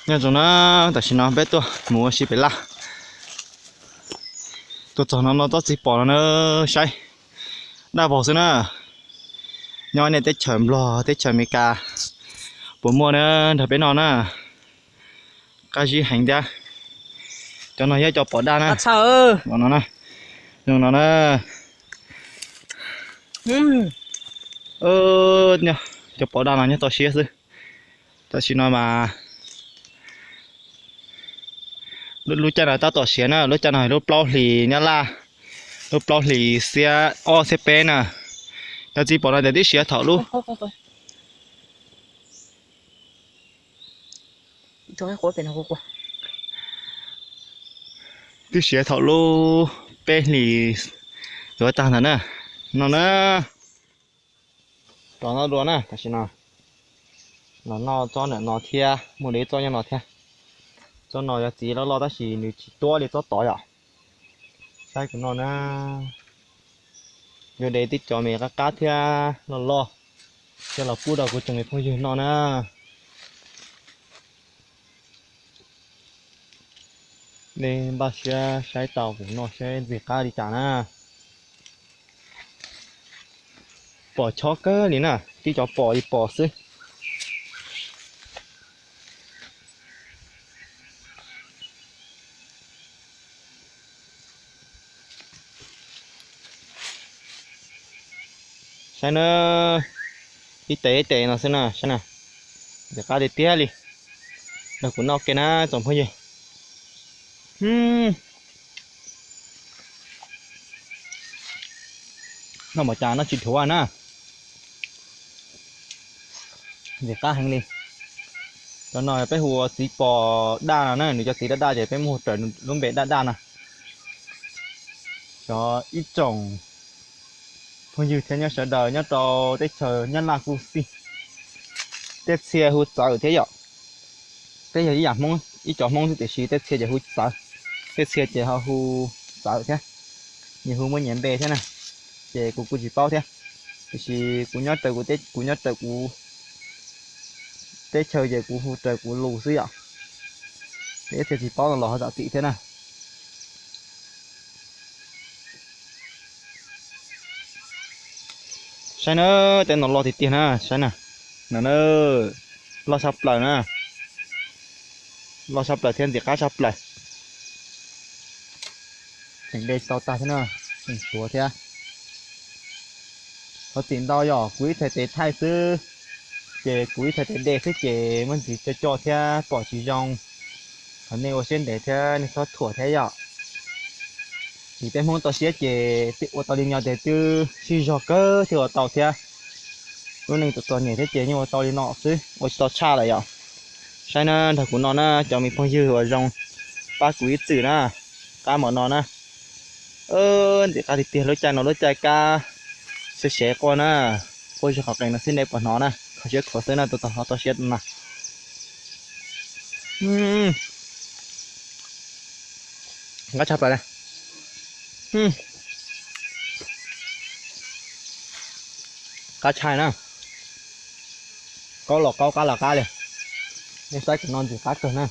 Nyob zoo na, tam sim no peb tuaj mus ua si pem laj. Tuaj txog no no tsob txiv pos no na, saib daj vog xwb na. Nyob nej teb chaws Nplog teb chaws Amelikas puas muaj na, nrog peb noj na. Qab zib heev thiab. Cov no yog cov pos daj na. No no na, zoo no na. Cov pos daj no nyob toj siab xwb. Tam sim no mas lub caij no tab tom siav na, lub caij no lub plaub hlis nyab laj, lub plaub hlis xiab ob xiab peb na. Cov txiv pos no tias twb siav thaum lub, twb siav thaum lub peb hlis yuav tag ntawd na. No na, los noj dua na, tam sim no los noj tsob ntawm no thiab, muaj li tsob nyob no thiab. Tsob no yog txiv loj loj tab sis nws tsis tuab li tsob tod yom. Saib kuv noj na, yuav de tib co me qab qab thiab loj loj thiab los pub rau kuv tsoom me phooj ywg noj na. Nej npaj siab saib tau kuv noj seb ntxim qab li cas na. Pom chob kawg li na, tib cov pos li pos xwb. Saib na, ib tes ib tes no xwb na, saib na, ntxim qab tiag tiag li. Nrog kuv noj ke na tsoom phooj ywg. Noj mas cas noj tsis dhuav na. Ntxim qab heev li. Cov no peb hu ua txiv pos daj no na, nws cov txiv daj daj ces peb muab hu raws lub npe daj daj no. Cov ib tsoom phooj ywg thiab nyob sawv daws nyob rau teb chaws Nyab Laj kuj xij, tej txhia hu txawv thiab yom. Peb yog ib yam Hmoob, ib cov Hmoob xwb tiam sis tej txhia ces hu txawv, tej txhia ces ho hu txawv thiab. Nyias hu muaj nyias npe thiab na, ces kuv kuj tsis paub thiab. Tiam sis kuv nyob raws kuv, kuv nyob raws kuv teb chaws ces kuv hu raws kuv lus xwb yom. Ib txhia tsis paub no los ho zam txim thiab na. Saib na, tej no loj tiag tiag na, saib na. No na, loj tshaj plaws na. Loj tshaj plaws thiab ntxim qab tshaj plaws. Tseem de tsis tau tag thiab na, tseem tshuav thiab. Thov txim ntau yom, kuv ib txhais tes thaij xwb, ces kuv ib txhais tes de xwb ces muaj ntxiv co co thiab pom tsis zoo. Thov nej ua siab ntev thiab nej txhob thuam thiab yom. Vim peb Hmoob toj siab ces ua tau li no ces twb sib zog kawg thiaj ua tau thiab. Lub neej txom txom nyem thiab ces yeej ua tau li no xwb, ua tsis tau tshaj lawm yom. Saib na, nrog kuv no na cov me phooj ywg uas zoo, pab kuv ib txwm na, qab mom no na. Ntxim qab tiag tiag, lub caij no lub caij kab sev sev quaj na, quaj zog qhov qees no xwb nej puas hnov na, kho siab khuav xwb na, tus tau hnov toj siab na. Qab tshaj plaws na. Qab tshaj na. Qaub los qaub, qab los qab li. Nej saib kuv no ntxim qab kawg na.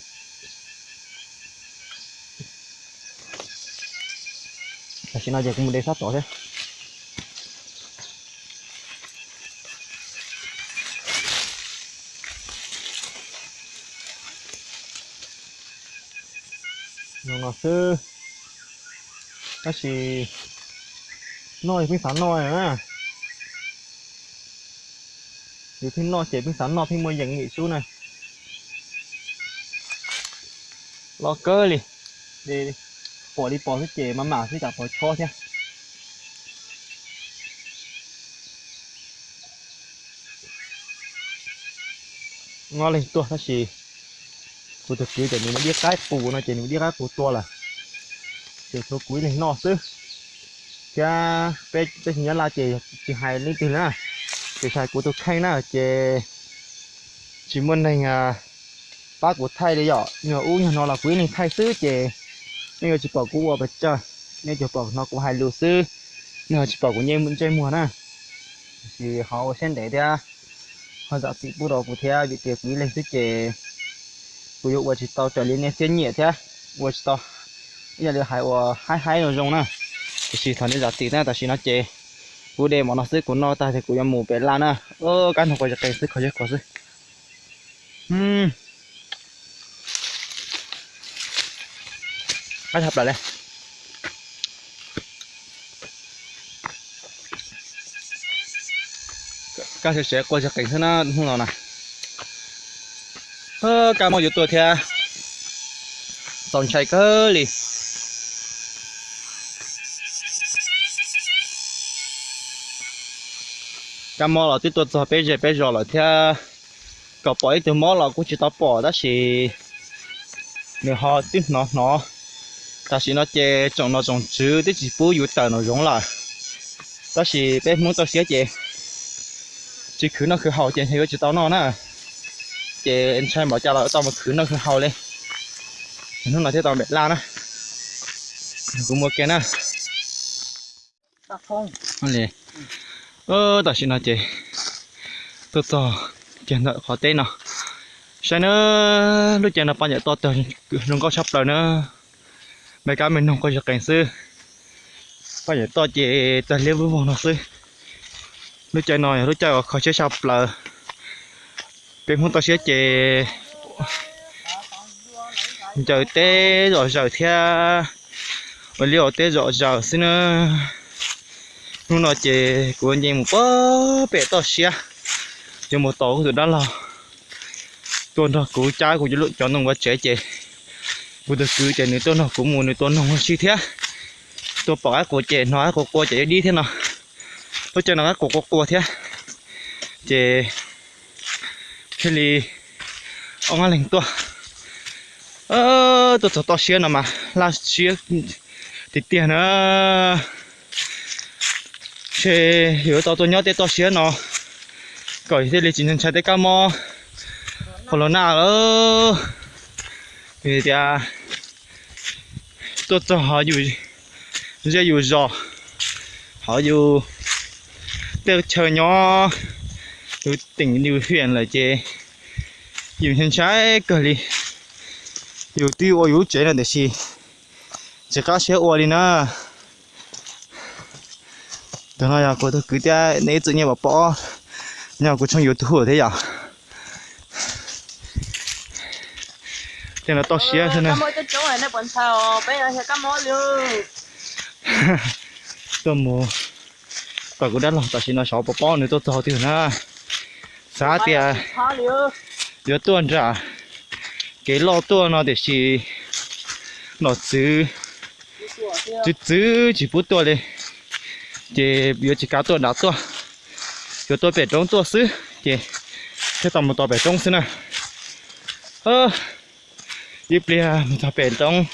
Tam sim no ces kuv mus de sab tod thiab. No no xwb. Tab sis noj yus pheej xav noj na. Yus pheej noj ces pheej xav noj pheej muaj yees yim sub na. Loj kawg li. Pom li pom xwb ces maj mam xwb tsam pov chob thiab. Nyob leej tuaj tab sis kuv tus kwv ces nws mus dib qaib qus no ces nws mus dib qaib qus tua lawm. Ces tshuav kuv ib leeg noj xwb. Thiab peb teb chaws Nyab Laj ces tsis hais leej twg li na, tsis hais kuv tus kheej na ces tsis muaj neeg pab kuv thaij li yom. Nyuag ub nyuag no los kuv ib leeg thaij xwb ces nej yuav tsis pom kuv ua pes tsawg, nej tsuas pom hnov kuv hais lus xwb, nej ho tsis pom kuv ntsej muag na. Tiam sis ho ua siab ntev thiab ho zam txim pub rau kuv thiab vim tias kuv ib leeg xwb ces Kuv yuav ua tsis tau raws li nej siab nyiam thiab ua tsis tau ib yam li hais uas haib haib zoo zoo na. Tiam sis thov nej zam txim na, tam sim no ces kuv de mov no xwb, kuv noj tag ces kuv yuav mus pem laj na. Kab noog quas zes qees xwb, kho zeb kho xwb. Qab tshaj plaws li. Kab siav siav quas zes qees xwb na hnub no na. Kab mob yuav tuaj thiab, txaus ntshai kawg li. Kab mob los twb tuaj txog peb zej peb zos lawm thiab, kom pom ib tug mob los kuj tsis tau pom tab sis nws ho twb hnov hnov. Tam sim no ces tsoom nom tsoom tswv twb tsis pub yus tawm nraum zoov lawm, tab sis peb Hmoob toj siab ces tsis khwv noj khwv haus ces ntshe yuav tsis tau noj na. Ces ntshai npaum cas los tau mus khwv noj khwv haus li. Hnub no thiaj tau npem laj na. Kuv muab kiag na. Tam sim no ces tuaj txog kiag ntawm qhov teb no, saib na, lub caij no paj nyuam toj tag zoo nkauj tshaj plaws na. Me kab me noog quas zes qees xwb. Paj nyuam toj ces tag liab vog no xwb. Lub caij no yog lub caij uas kho siab tshaj plaws. Peb Hmoob toj siab ces ncaws teb zom zaws thiab ua liaj ua teb zom zaws xwb na. Hnub no ces kuv nce mus pag pem toj siab, yuav mus tos kuv tus dab laug tuaj nrog kuv cab kuv cov ntoo ua tsev ces kuv tus kwv ces nws tuaj nrog kuv mus, nws tua noog ua si thiab. Tuaj pom qaib qus ces hnov qaib qus qua ces yuav dib thiab no. Lub caij no qaib qus qua qua thiab ces thiaj li ob leeg tuaj. Tuaj txog toj siab no mas laj siab tiag tiag na. Ces yuav tau tuaj nyob tej toj siab no kom thiaj li tsis ntshai tej kab mob corona lawm. Vim tias tuaj txog hauv yus zej yus zos, hauv yus tej chaw nyob, yus teem yus hiam lawm ces yus ntshai kawg li. Yus twb ua yus lub tsev no tiam sis tsis qab siab ua li na. Tus no yog kuv tus kwv thiab, nej ib txwm nyiam pom pom, nyob kuv tshooj YouTube thiab yom. Tej no toj siab xwb na. Tuaj mus kom kuv dab laug tam sim no xyov puas paub nws tuaj txog twg na. Xav tias yuav tuaj nram kev loj tuaj no tiam sis nom txwv txwv txwv tsis pub tuaj li, ces yuav tsis kav tuaj nram tuaj, yuav tuaj pem roob tuaj xwb ces thiaj tau mus tau pem roob xwb na. Ib pliag mus txog pem roob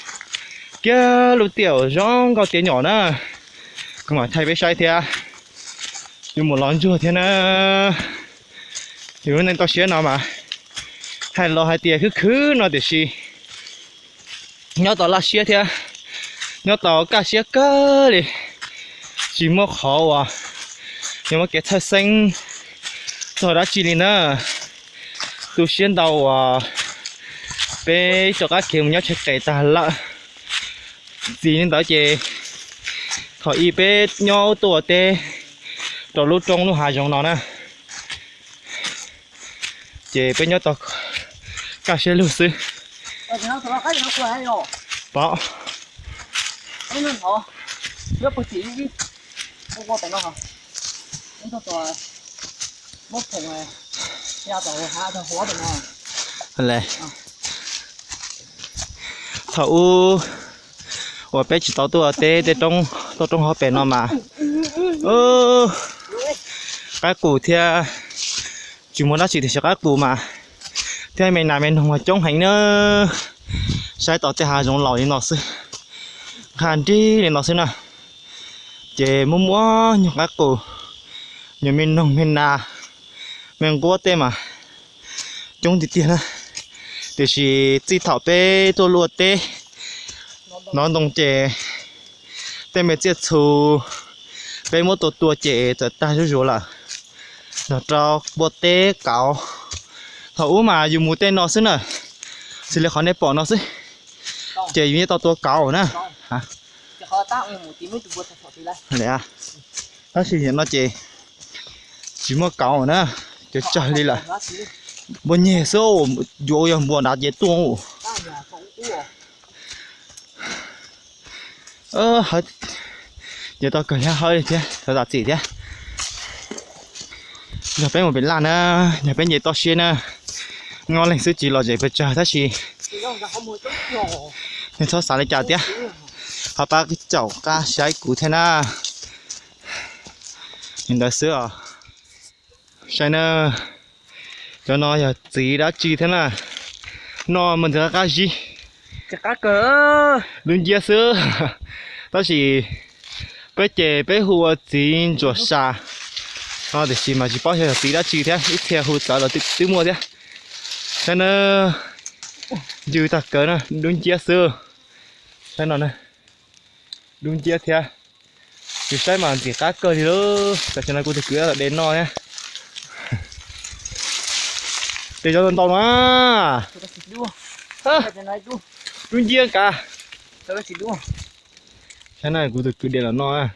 kiag lub tiaj uas zoo nkauj tiav nyom na, kuv mam thaij peb saib thiab. Yuav mus lov ntsuag thiab na. Yus lub neej toj siab no mas hais los hais tias khwv khwv no tiam sis nyob tau laj siab thiab nyob tau kaj siab kawg li, tsis muaj qhov uas yog muaj kev txhawj xeeb txog dab tsi li na. Tu siab ntau uas peb rov qab khiav mus nyob tsheb qes tag lawm. Txij li ntawd ces thaum ub peb nyob tuaj ua teb rau lub roob lub hav zoov no na, ces peb nyob tau kaj siab lug xwb. Pom. Thaum ub uas peb tsis tau tuaj teb roob, tuaj roob hauv pes no mas qaib qus thiab, tsis muaj dab tsi tiam sis qaib qus mas thiab me nas me noog mas coob heev na. Saib tau tej hav zoov laus li no xwb, nqha nrig li no xwb na, ces muaj muaj nyuag qaib qus, nyuag me noog me nas, me nquab tej mas coob tiag tiag na. Tiam sis txij thaum peb tuaj luaj teb nov ntoo ces tej me tsiaj txhu peb muab tua tua ces txawm tag zuj zus lawm. Los rau npua teb kauv, thaum ub mas yus mus tej no xwb na, Xws li qhov nej pom no xwb, ces yus yeej tau tua kauv na. Tab sis nim no ces tsis muaj kauv na, cov tsawg li lawm. Npua nyeg xwb, yuav yog npua dav ces tuaj. Ces tau kawg hlab hawb li thiab, tau tam txim thiab. Yog peb mus pem laj na, yog peb nce toj siab na, nyob leej xwb tsis los zem pes tsawg tab sis nej txhob xav li cas thiab, ho pab caum qab saib kuv thiab na. Li ntawd xwb os. Saib na, cov no yog txiv dab tsi thiab na, noj mas ntxim qab qab zib, dub nciab xwb. Tab sis peb ces peb hu ua txiv ntsuam sa no tiam sis mas tsis paub xyov yog txiv dab tsi thiab, ib txhia hu txawv los twb muaj thiab. Saib na, ncw tag kawg na, dub nciab xwb. Saib no na, dub nciab thiab. Yus saib mas ntxim qab kawg li lauj. Tam sim no kuv tus kwv de noj thiab. Tes cov ntau no, dub nciab kav. Saib na, kuv tus kwv de los noj.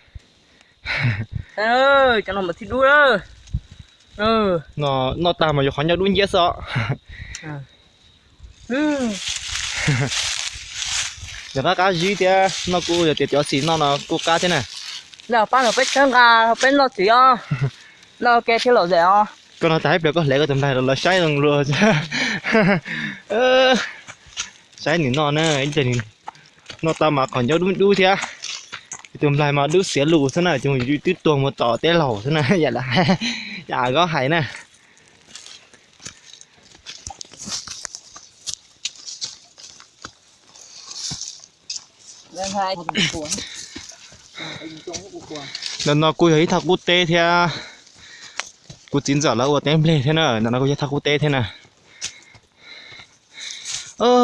Noj tag mas yuav qhov ncauj dub nciab xwb os. Yog qab qab zib thiab, noj kuj yog tias cov xim noj no kuj qab thiab na. Pab no peb txhawb nqa peb noj txiv os, noj ke thiab lom zem os. Koj noj tas ib pliag koj hle koj tus nplaig rau lawv saib zoo luag. Saib nws noj na, ib pliag nws noj tau mas qhov ncauj dub dub thiab. Tus nplaig mas dub xiav lus xwb na, ces yus twb tuag mus tom teb laug xwb na, yam lawv, yam Nkaub hais na. Ntawm no kuj yog ib thaj qub teb thiab. Kuv txiv ntxawm lawv ua teb nplej thiab na, ntawm no kuj yog thaj qub teb thiab na.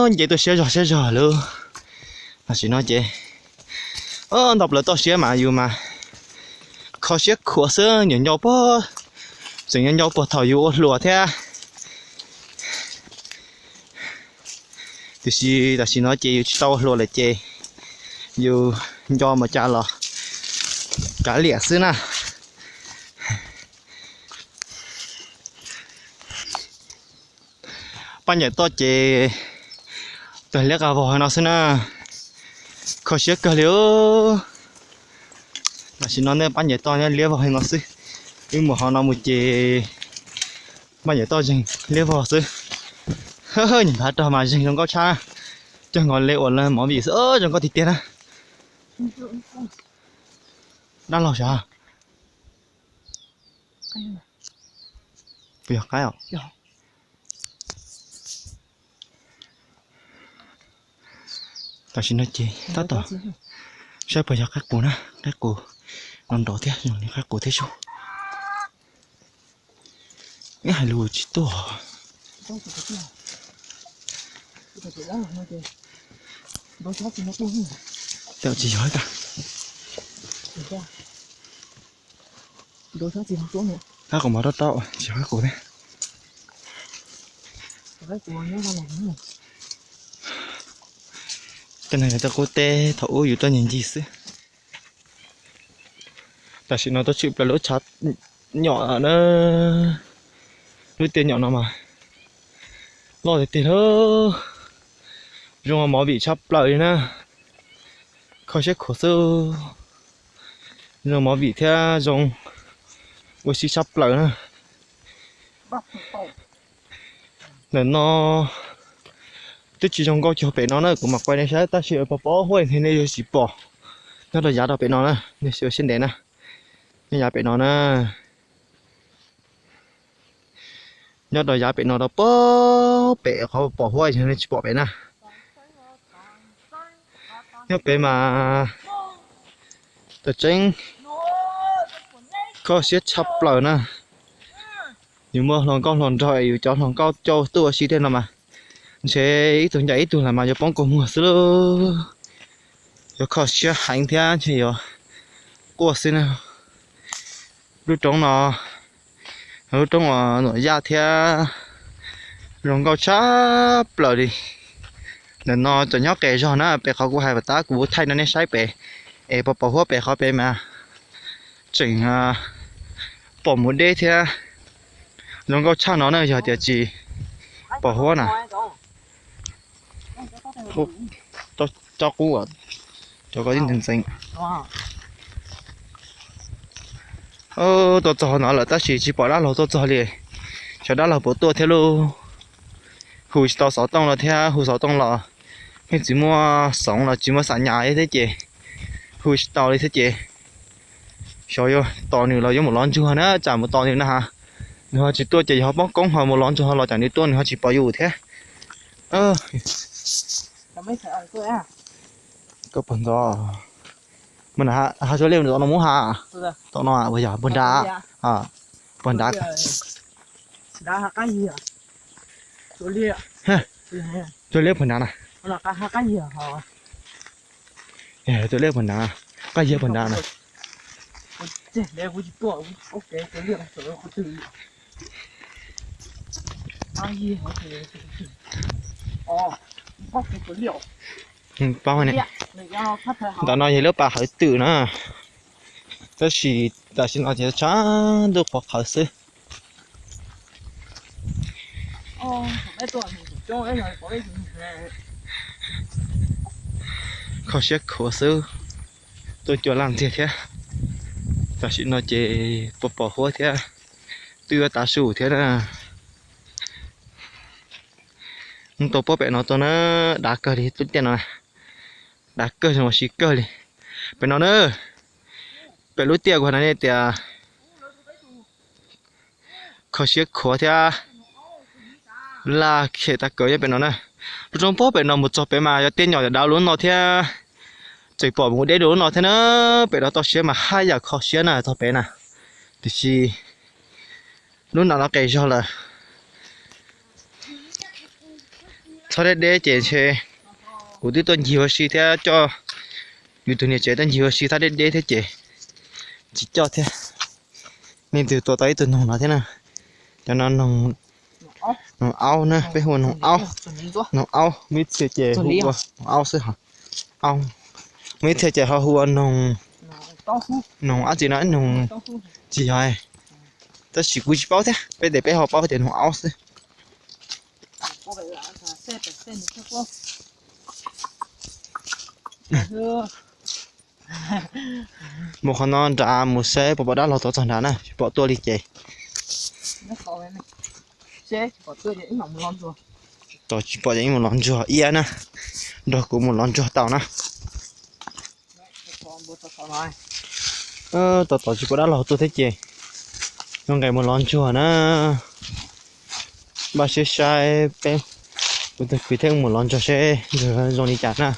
Nce tuaj siab zog siab zog lawm. Tam sim no ces nto plaws toj siab mas yus mas kho siab khuav xwb, nco nco puag, tseem nco nco puag thaum yus ua hluas thiab. Tiam sis tam sim no ces yus tsis tau ua hluas lawm ces yus nco mas cas los kav liam xwb na. Paj ncaim toj ces tawg liab qas vog no xwb na. Kho siab kawg li. Tam sim no nej paj ncaim toj liab vog no xwb. Wb mus hauv no mus ces paj ncaim toj zeeg liab vog xwb. Nyiam nphav rog mas zeeg zoo nkauj tshaj. Cog nkaus li uas lawv mov vim xwb, zoo nkauj tiag tiag na. Dab laug sav. Puas yog qaib os? Tam sim no ces tab tom saib puas yog qaib qus na, qaib qus no nrov thiab, zoo li qaib qus thiab sub. Ib hais lus tsis tuaj. Tsis yog ka. Qaib qus mos rau rau, tsis yog qaib qus thiab. Tej no yog tej qub teb thaum ub yus tuaj ncig ncig xwb. Tam sim no tuaj tshwm plaws lub tshav nyom na. Lub tiaj nyom no mas loj tiag tiag li. Zoo mov vim tshaj plaws li na. Kho siab khuav xwb. Zoo mov vim thiab zoo ua si tshaj plaws na. Ntawm no twb tsis zoo nkauj cuag pem no na, kuv mam quay nej saib tab sis pos pos huaj nej yuav tsis pom. Nyob rau yav rau pem no na, nej ua siab ntev na. Nyob yav pem no na. Nyob rau yav pem no rau pem, qhov pos huaj nej tsis pom pem na. Nyob pem mas tam tseeb kho siab tshaj plaws na. Yus muaj hluas nkauj hluas nraug es yus cov hluas nkauj coj tuaj ua si tej no mas ntshe ib tug ncaim ib tug lawm mas yuav poob kua muag xwb lauj. Yuav kho siab heev thiab ntshe yuav quaj xwb na. Lub roob no, lub roob uas Nuam Yaj thiab zoo nkauj tshaj plaws li. Ntawm no cov nyob qes zog na, pem qhov kuv hais pam tab kuv thaij rau nej saib pem, es pos pos huab pem qhov pem mas tseem pom mus deb thiab. Zoo nkauj tshaj no na yog tias tsis pos huab na. Tsob qub, cov ko ntxeev ntxeev. Tuaj txog no lawm tab sis tsis pom dab laug tuaj txog li. Xyov dab laug puas tuaj thiab lauj. Hu tsis tau xov tooj los thiab, hu xov tooj los yeej tsis muaj xoov los tsis muaj xam nyas thiab ces hu tsis tau li thiab ces xyov yuav tos nws los yuav mus lov ntsuag na, tsam mus tos nws na has. Nws ho tsis tuaj ces yog ho poob koob ho mus lov ntsuag ho los tsam nws tuaj nws ho tsis pom yus thiab. Koj puag ntxov, ha, tsuas liab no mus ha, tom no puag yog puag nrad, puag nrad. Tsuas liab puag nrad na. Tsuas liab puag nrad, qab yag puag nrad na. Paub, ntawm no yog lub pas hawv twm na, tab sis tam sim no ces tshav ntuj qhuav qhawv xwb. Kho siab khuav xwb, tuaj cua laj ntxiag thiab. Tam sim no ces pos pos huab thiab, twb yuav tav su thiab na. Mus tau puag pem no tuaj na, dav kawg li lub tiaj no, dav kawg zoo ua si kawg li. Pem no na, pem lub tiaj kuv hais rau nej tias kho siab khuav thiab laj khem tag kawg nyob pem no na. Lub roob puag pem no mus txog pem mas yog tiaj nyom yog dav lub no thiab, tseem pom mus deb dua lub no thiab na. Pem no toj siab mas haj yam kho siab na txog pem na. Tiam sis lub no los qes zog lawm. Txhob deb deb ces ntshe kuv twb tuaj ncig ua si thiab coj yus tus niam tsev tuaj ncig ua si, txhob deb deb thiab ces tsis coj thiab. Leej twg tua tau ib tug noog no thiab na. Cov no noog aub na, peb hu noog aub. Noog aub muaj ib txhia ces hu ua noog aub xwb hos. Muaj ib txhia ces ho hu ua noog, noog dab tsi no, noog tsis yog, tab sis kuv tsis paub thiab, peb tes peb ho paub tias noog aub xwb. Mus qhov no nrad mus saib puas pom dab laug tuaj txog nrad na, tsis pom tuaj li ces. Tos tsis pom ces ib mus lov ntsuag iab na, nrog kuv mus lov ntsuag tau na. Tos tos tsis pom dab laug tuaj thiab ces yuav nqes mus lov ntsuag na. Npaj siab saib peb kuv tus kwv thiab mus lov ntsuag seb ntsuag zoo li cas na.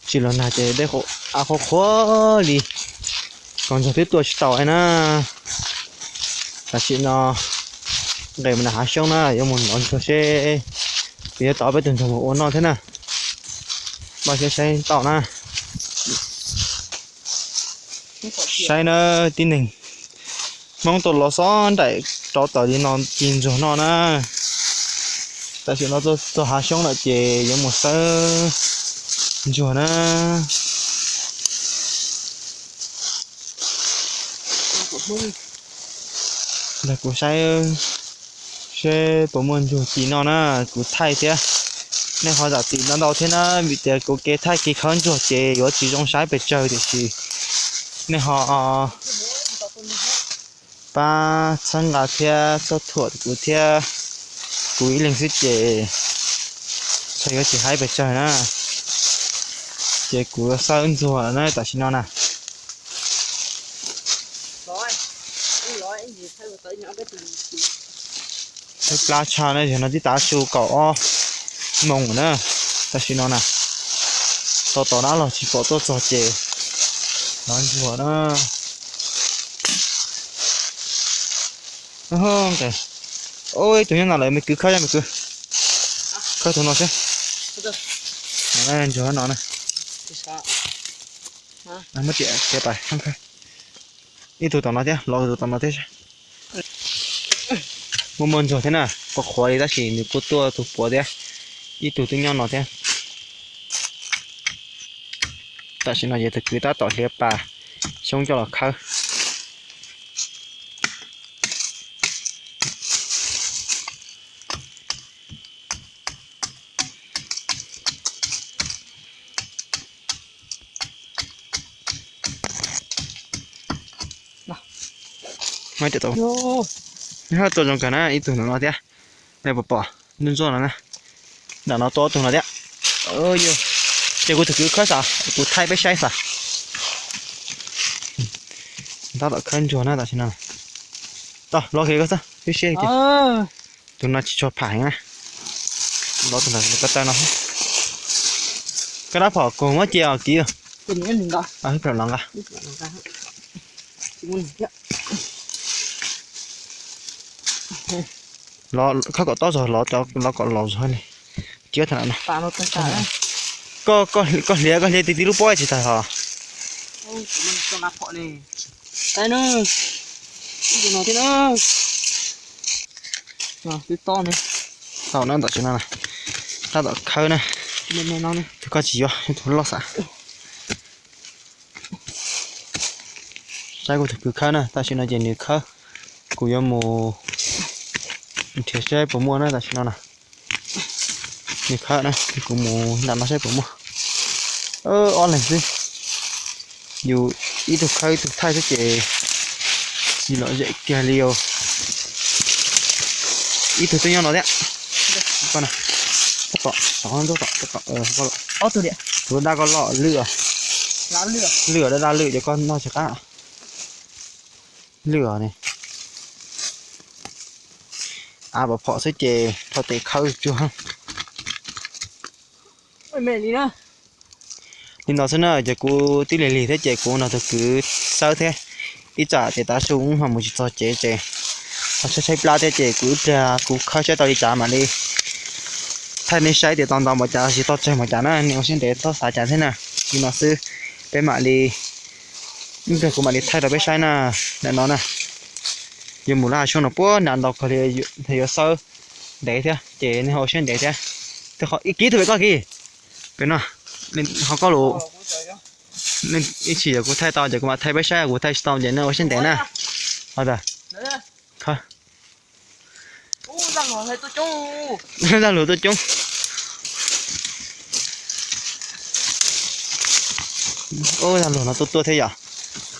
Tsis los nag ces dej av qhuav qhuav li, kom ntsuag twb tua tsis tau na. Tam sim no nqes mus nram hav xyoob na, yuav mus lov ntsuag seb puas yuav tau peb tus ntsuag mus ua noj thiab na. Npaj siab saib tau na. Saib na, tib neeg Hmoob tuaj los xob nraim rov tawm li no ci ntsuag noj na. Tam sim no txog hav xyoob lawm ces yuav mus xawb ntsuag na. Nrog kuv saib seb puas muaj ntsuag ci noj na, kuv thaij thiab. Nej ho zam txim ntau ntau thiab na, vim tias kuv kev thaij kev khawb ntsuag ces yuav tsis zoo saib pes tsawg tiam sis nej ho pab txhawb nqa thiab txhawb thuam kuv thiab. Kuv ib leeg xwb ces txhawb yuav tsis haib pes tsawg na. Ces kuv xawb ntsuag na tam sim no na. Thawj plab tshaj na, yog no twb tav su kaum ob moos na. Tam sim no na, tos tos dab laug tsis pom tuaj txog ces lov ntsuag na. Ib tug nyob no lawm, me kwv khawb, me kwv khawb tus no seb. Ntsuag no na. Muab riam tiav pais khawb. Ib tug tom no thiab, los tus tom no thiab. Muaj muaj ntsuag thiab na, qhuav qhuav li tab sis nws kuj tuaj tus puav thiab. Ib tug twb nyob no thiab. Tam sim no ces tus kwv tab tom hliav pas xyoob coj los khawb. Tua zoo kawg na, ib tug ntawm no thiab. Nej puas pom ntsuab ntsuab no na? Nram no tua ob tug no thiab. Ces kuv tus kwv khawb xwb, kuv thaij peb saib xwb. Tab tom khawb ntsuag na tam sim no. Tau los kiag koj xwb, ib siab kiag. Tus no tsis tshua pham heev na. Los tus ntawm ko taw no. Koj rab phom kuv muab cia os kiv. Los nqa. Los khawb kom tob zog, los kom laus zog li. Kiv tham no. Koj hliav, koj hliav ti ti lub pob tsis tag los. Tau na, tam sim no tab tom khawb na. Tus koj tsis yuav, tus loj xav. Saib kuv tus kwv khawb na, tam sim no ces nws khawb, kuv yuav mus nrhiav saib puas muaj na tam sim no na. Nws khawb na, kuv mus nram no saib puas muaj. Ob leeg xwb, yus ib tug khawb ib tug thaij xwb ces tsis lom zem kiag li os. Ib tug twb nyob no thiab. Tus daj koj loj lwj os. Lwj os, daj daj lwj ces koj noj tsis qab. Lwj os ne. Av pom phom xwb ces rho tes khawb tsuag. Li no xwb na, ces kuv twb lig lig thiab ces kuv nrog tus kwv xawb thiab. Ib tsam ces tav su ho mus tsis txog cev ces ho tshaib tshaib plab thiab ces kuv ib pliag kuv khawb saib tau li cas mam li thaij nej saib tias tau ntau npaum cas, tsis tau tsawg npaum cas na, nej ua siab ntev txhob xav cas thiab na. Li no xwb, peb mam li, ib pliag kuv mam li thaij rau peb saib na. Ntawm no na, yuav mus laj suab no puag nram ntau kawg li, yuav xawb ntev thiab ces nej ho ua siab ntev thiab. Ib kib tug pem koj kis, pem no, ho koj lus, ib chim yog kuv thaij tau ces kuv mam thaij peb saib, kuv thaij tsis tau ces nej ua siab ntev na. Zaj luag tuaj coob. Zaj luag no tuaj tuaj thiab yom.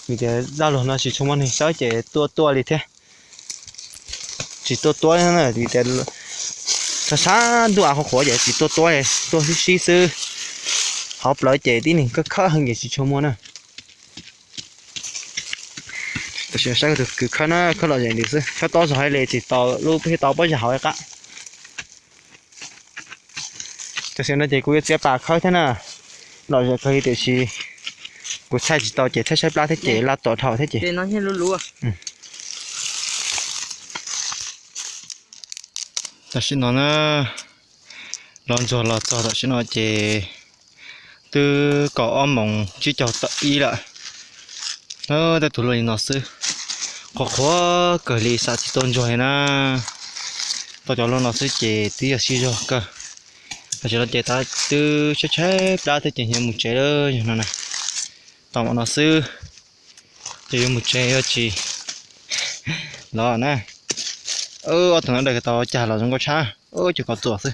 Vim tias zaj luag no tsis tshua muaj neeg xawb ces tuaj tuaj li thiab. Tsis tuaj tuaj na, vim tias sab sab ntuj av qhuav qhuav ces tsis tuaj tuaj, tuaj sib sib xwb. Hauv plawv ces tib neeg khawb khawb heev ces tsis tshua muaj na. Tam sim saib tus kwv khawb na, khawb lom zem li xwb, khawb tob zog hais li tsis tau lub thiab tau pob zog hauv qab. Tam sim no ces kuv yuav txiav pas khawb thiab na, lom zem kawg li tiam sis kuv thaij tsis tau ces thaij tshaib plab thiab ces laj tom dhau thiab ces. Tam sim no na, los ntsuag los txog tam sim no ces twb kaum ob moos tsib caug tawm ib lawm. Tej tus luaj li no xwb, qhuav qhuav kawg li xav tsis tau ntsuag li na. Tau cov luaj no xwb ces twb yog sib zog kawg. Tam sim no ces twb tshaib tshaib plab thiab ces yuav mus tsev lawm no na. Tau mam no xwb, ces yuav mus tsev yuav tsis los na. Ob tug no dawm tau cas los zoo nkauj tshaj, cov ko txuas xwb.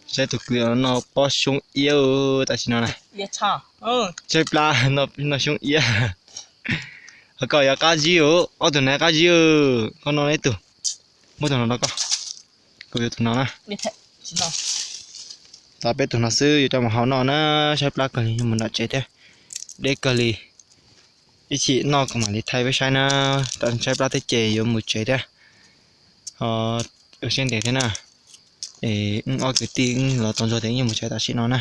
Saib tus kwv no pob xyoob iab tam sim no na. Tshaib plab no xyoob iab. Ho koj yuav qab zib, ob tug no qab zib, koj no ib tug. Muab tus no rau koj, kuv yuav tus no na. Tau peb tug no xwb yuav coj mus hau noj na, tshaib plab kawg li yuav mus nram tsev thiab. Deb kawg li, ib chim noj kuv mam li thaij peb saib na. Tam tshaib plab thiab ces yuav mus tsev thiab. Ua siab ntev thiab na. Es wb ob kwv tij los tau ntsuag ces wb yuav mus tsev tam sim no na.